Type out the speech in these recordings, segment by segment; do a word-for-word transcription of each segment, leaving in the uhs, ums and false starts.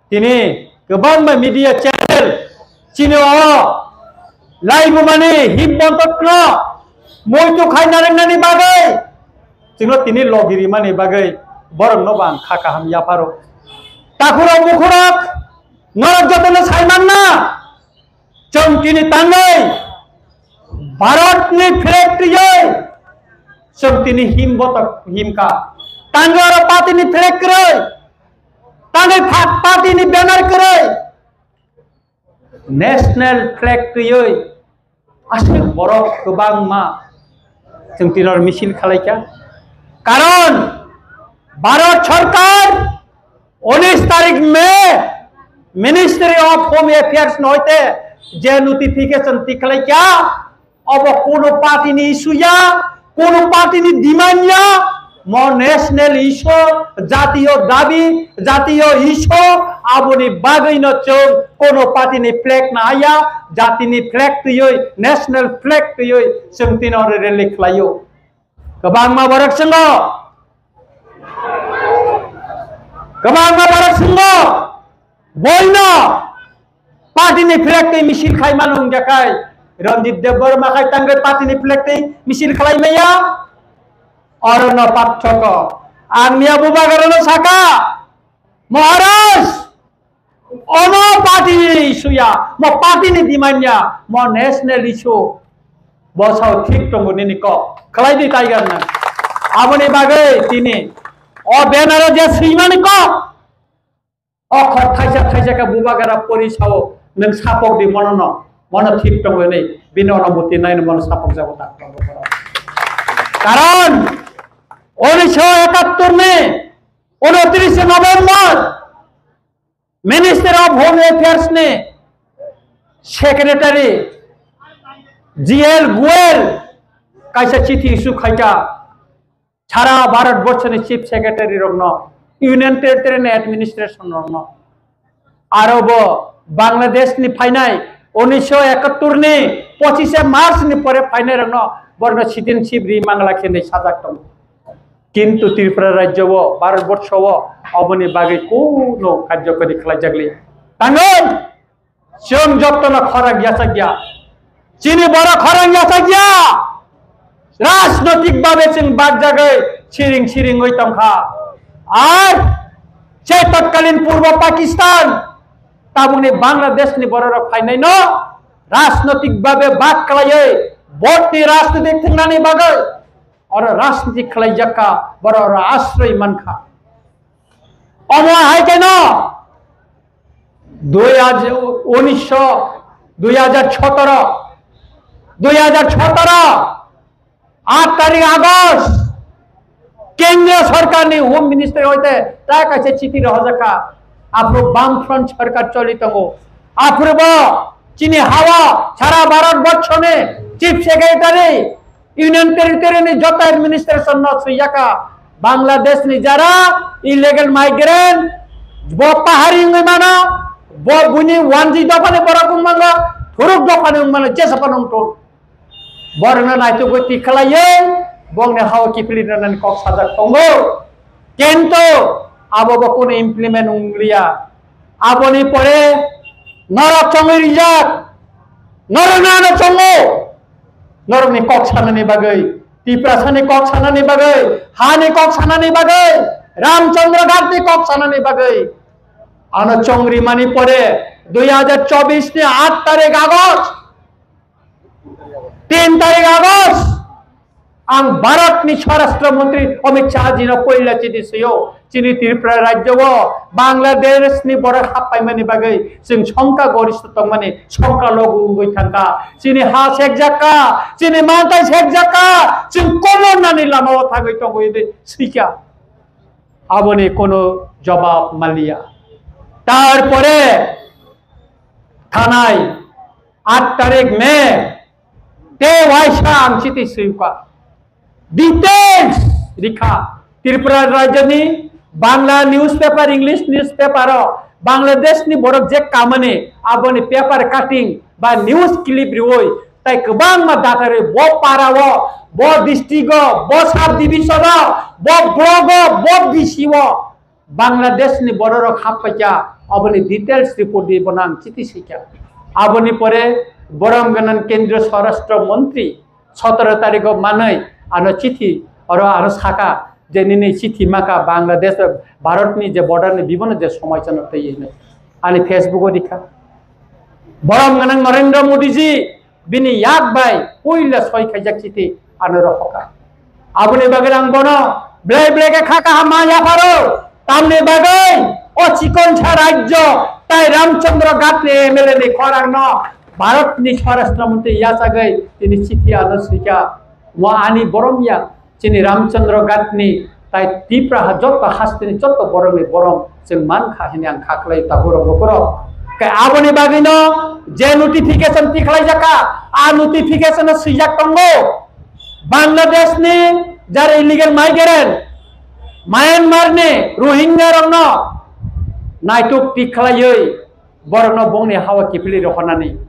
Tini kwbangma media channel chini o laibumani himbontokno muitu khai narwknani bagwi chwngno tini logi rimani bagwi borokno bo ang kha kaham yapharo. Takhurok bukhurok norok jotono sai manna, chwng tini tangwi Bharatni flag twiwi chwng tini himbotok himkha. Tangwi oro partyni flag kwrwi, tangwi pha-, partyni banner kwrwi, national flag twiwi aswk borok kwbangma chwng tini oro misil khalaikha. Karon Bharat Sarkar unis tarik May Ministry of Home Affairs noite je notification tikhlaikha, obo kono party ni issue ya, kono party ni demand ya, mo national issue, jatiyo dabi, jatiyo issue, aboni bagwi no chwng kono party ni flag na haya, jati ni flag twiwi, national flag twiwi chwng tini oro rally khlaio. Kwbangma borok chwngo, kwbangma borok chwngo, boino party ni flag twi misil khai mano wngya khai, Ranjit Debbarma khai tangwi party ni flag twi misil khlai maya, oro no pathoko. Ang miya bubagra no saka, Maharaj, omo party ni issue ya, mo party ni demand ya, mo national issue. Bo sao thik tongo nini kok. Khlai di Tiger na. Aboni bagwi tini o banner o je swimani kok. Okhor thaisa thaisa khe bubagra pori sao nwng sapok di mono no. Mono thik tongo ni. Bini ono muti nai no mono sapok jago ta. Karon unisho ekattor ni unotris November Minister of Home Affairs ni Secretary G L Goel kaisa chithi issue khaikha sara Bharat borso ni Chief Secretary rokno, Union Territory ni administration rokno, aro bo Bangladesh ni phainai unisho ekattor ni pochishe March ni pore phainai rokno borno citizenship ri mangla khe hinwi sajak tongo. Kintu Tripura rajyo o, Bharat borso o oboni bagwi kuno karjokari khlaijakli. Tangwi chwng jotono khorang yachakya. Chini borok khorang yachakya. Rajnotik babe chwng bakjagwi siring siringwi tongkha. Ar je totkalin Purbo Pakistan, tabukni Bangladesh ni bororok phainaino rajnotik babe bak khlaiwi vote ni rajnotik thwngnani bagwi oro rajniti khlaijak kha, borok oro asroi man kha. Omo hai keno dui hajar, unisho, dui hajar sotoro, dui hajar sotoro, aat tarik August, Kendriya Sarkar ni Home Minister hoite ta kaisa chithi rohorjak kha. Aphuru Bamfront Sarkar choli tongo. Aphuru bo chini hawa sara Bharat borso ni Chief Secretary Union Territory ni joto administration no swijak kha, Bangladesh ni jara illegal migrant, bo pahari wngwi mano, bo buini wanjwi dopha ni borok wng mano, thuruk dopha ni wng mano, jesa phano wng thung. Borokno naitugwi tikhlaiwi bongni hao kiphilwi rwnani kok sajak tongo. Kintu abo bo kunu implement wng liya. Aboni pore norok chongwi rijak, norokno ano chongo, norokni kok sanani bagwi, Tiprasani kok sanani bagwi, hani kok sanani bagwi, Ramchandra Ghatni kok sanani bagwi. Ano chongrimani pore dui hajar chobbish ni aat tarik August, tin tarik August, ang Bharat ni Swarashtra Mantri Amit Shah ji no poila chini sio, chini Tripura rajyo o Bangladesh ni borok happaimani bagwi chwng songkha gorista tongmani songkha logu wngwi thangkha, chini ha sekjakha, chini mantai sekjakha, chwng komornani lama o thangwi tongwi de sikha. Aboni kono jobab maliya. Tarpore thanai aat tarik May te waisa ang chiti suyuka. Details rikha. Tripura rajyoni Bangla newspaper, English newspaper o Bangladesh ni borok je kamani aboni paper cutting ba news clip riwi tai kwbangma datarwi bo para o, bo district o, bo sub division o, bo block o, bo D C o Bangladesh ni bororok happaikha, aboni details report di bono ang chithi sika. Aboni pore borom ganan Kendriya Swarashtra Mantri sotoro tarikh o manwi ano chithi oro ano saka je nini chithi maka Bangladesh Bharat ni je border ni bibono je somai chano tei hinwi ani Facebook o dikha. Borom ganan Narendra Modi ji bini yak bai puila soi khaijak chithi ano rohoka. Aboni bagwi ang bono blai blai khe kha kaham ma yapharo. Tamni bagwi o chikonsa rajyo tai Ramchandra Ghat ni M L A ni khorang no Bharat ni Swarashtra Mantri yachagwi tini chithi ano swika. Wa ani borom ya chini Ramchandra Ghat ni tai Tipra ha jotto hasteni jotto borom ni borom chwng man kha hini ang kha khlai takhurok bukhurok. Kai aboni bagwi no je notification tikhlai jaka a notification o swijak tongo. Bangladesh ni jara illegal migrant, Myanmar ni Rohingya rokno naituk tik khlaiwi borokno bongni hawa kiphilwi rohornani,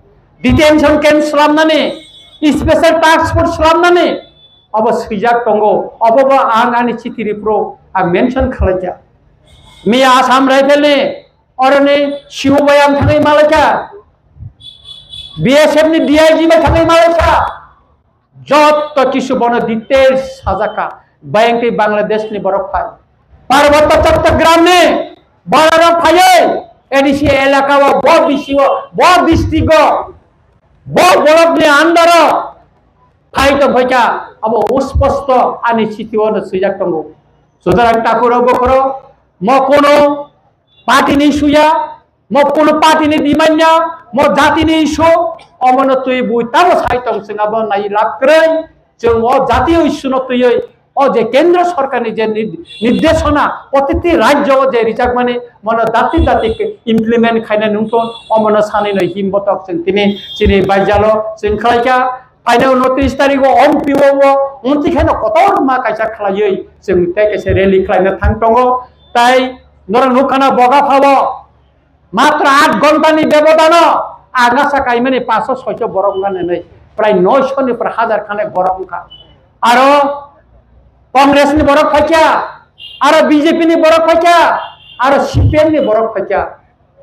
detention camp slamnani, special task force slamnani, obo swijak tongo. Obo bo ang ani chithi ripro ang mention khlaikha. Miya Assam Rifle ni oroni C O bai ang thangwi malaikha, B S F ni D I G bai thangwi malaikha. Jotto kisu bono details sajaka. Bayang tei Bangladesh ni borok phai. Parbatya Chattogram ni borok phaiwi A D C elaka o bo bisi o bo district o bo borok ni under o phai tong phaikha. Abo usposto ani chithi o no swijak tongo. Sutarang takhuro bukhuro mo kono party ni suya, mo kono party ni dimanya, mo jati ni isu, omono twi bui tamo sai tong chwng abo nai lab kwrwi, chwng o jati o isuno twiwi o je kendra sorkar ni je nir-, nirdeshona protiti rajyo o je rijakmani mono dati dati implement khaina nungton, omono sanwi no him botok chwng tini chini baijalo chwng khlaikha. Phainai uno tris tarikh o M P o o, wngtwi kheno kotorma kaisa khlaiwi chwng tei kaisa rally khlaina thang tongo. Tai norok nukha na Bogapha o matro aat ghonta ni bebodano ang asa kaimani paanso soiso borok wngkha nini, prai noisho ni pora hajar khanai borok wngkha. Aro Congress ni borok phaikha, aro B J P ni borok phaikha, aro C P M ni borok phaikha.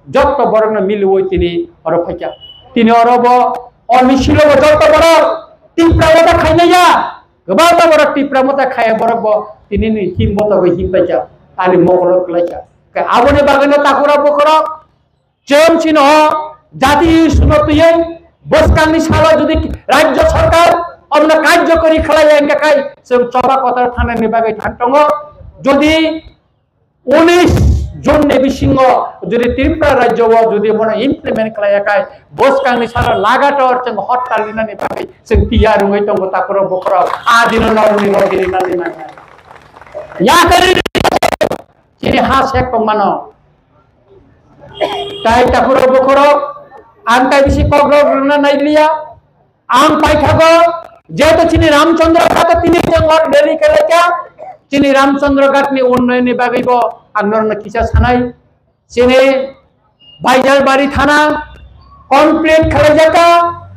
Jotto borokno miliwi tini oro phaikha. Tini oro bo o misilo bo jotto borok Tipra wata khainaiya, kwbangma borok Tipra wata khaiya borok bo tini ni him boto bo him paikha, ani mokolo kwlaikha. Khe aboni bagwino takhura bokhorok chwng chino jati issue no twiwi bwskangni salo jodi rajya sarkar omno karjokori khlaiya hwnkhe khai chwng choba kotor thanani bagwi thang tongo. Jodi unis June ni bisingo jodi Tripura rajyo o jodi bono implement khlaiya khai, bwskangni salo lagator chwng hortal rinani bagwi chwng tiyar wngwi tongo takhurok bokhorok. A dino norokni rok rinani nangya. Yakari chini ha sek tongmano. Tai takhurok bokhorok ang tai bisi kokrok rwna nailiya. Ang paithago, jehetu chini Ramchandra Ghat tini chwng hor rally kelaikha, chini Ramchandra Ghat ni unnoyon ni bagwi bo ang norokno kisa sanai. Chini Baijalbari thana complete khlaijakha,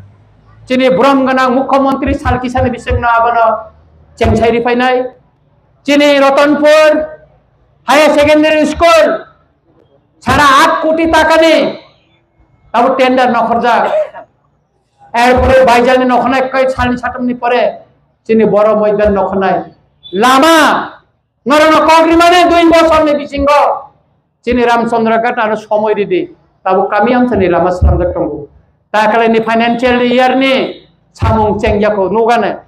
chini borom gwnang mukhyamantri sal kisani bisingno abono chengsai ripainai. Chini Ratanpur Higher Secondary School sara aat koti takani abo tender nokhorjak. Erpore Baijalni nokhanai kai salni satamni pore chini boro moidan nokhanai lama norokno kok rimani dui bosorni bisingo chini Ramchandra Ghat ano somoi ridi, tabuk kami amsani lama slamjak tongo. Takalaini financial year ni samung chengjako nugane.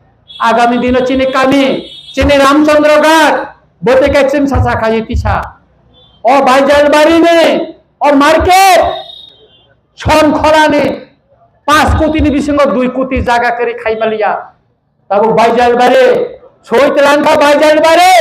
Agami dino chini kami, chini Ramchandra Ghat bwtwi kai chwngsa sakhayi tisa. O Baijalbari ni o market Som khorani panch koti ni bisingo dui koti jaga kwrwi khai maliya. Tabuk Baijalbari, soi twlangkha Baijalbari,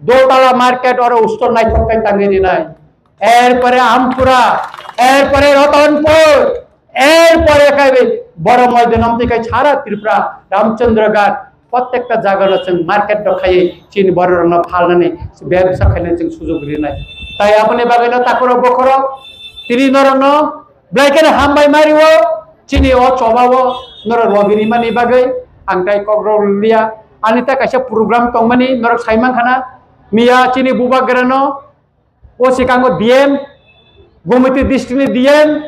dotala market oro ustor naithok khai tangwi rinai. Erpore Ampura, erpore Ratanpur, erpore khai boro moidan amtwi khai sara Tripura, Ramchandra Ghat, Prottekta jagano chwng market rok khaiwi chini bororokno phalnani, bebsa khainani chwng sujug rinai. Tai aboni bagwino takhurok bokhorok tini norokno belai kheno hambai mario, chini o chobao norok logi rimani bagwi ang tai kokrok liya. Ani ta kaisa program tongmani norok sai mankhana, miya chini bubagrano O sikango D M, Gumiti district ni D M,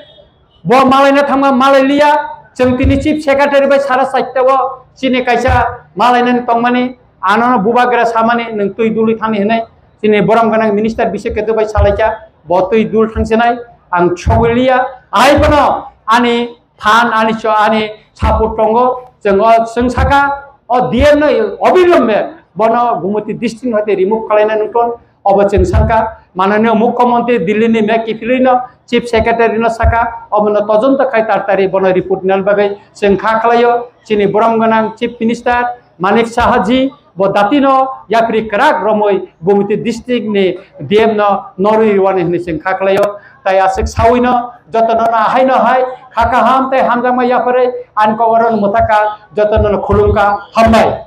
bo malaina thangma malai liya, chwng tini chief secretary bai sara saitao chini kaisa malainani tongmani, anono bubagra samani nwng twi dului thani hinwi chini borom gwnang minister Bisek Ketu bai salaikha, bo twi dul thangsinai, ang sogwi liya, ahai phano ani phan ani cho ani support tongo, chwng o chwng saka o D M no obilombe bono Gumiti district hoite remove khalaina nungton, obo chwng saka mananio mukhyamantri Delhi ni me kiphilwi no chief secretary no saka obono todonto khai tartari bono report nal bagwi chwng kha khlaio chini borom gwnang chief minister Manik Saha ji bo datino yapri kwrak romwi Gumiti district ni D M no norwi rwani hwnwi chwng kha khlaio. Tai aswk sawi no jotono no hai no hai kha kaham tai hamjakma yapharwi ani kogoron mwthaka jotono no khulumkha, hambai.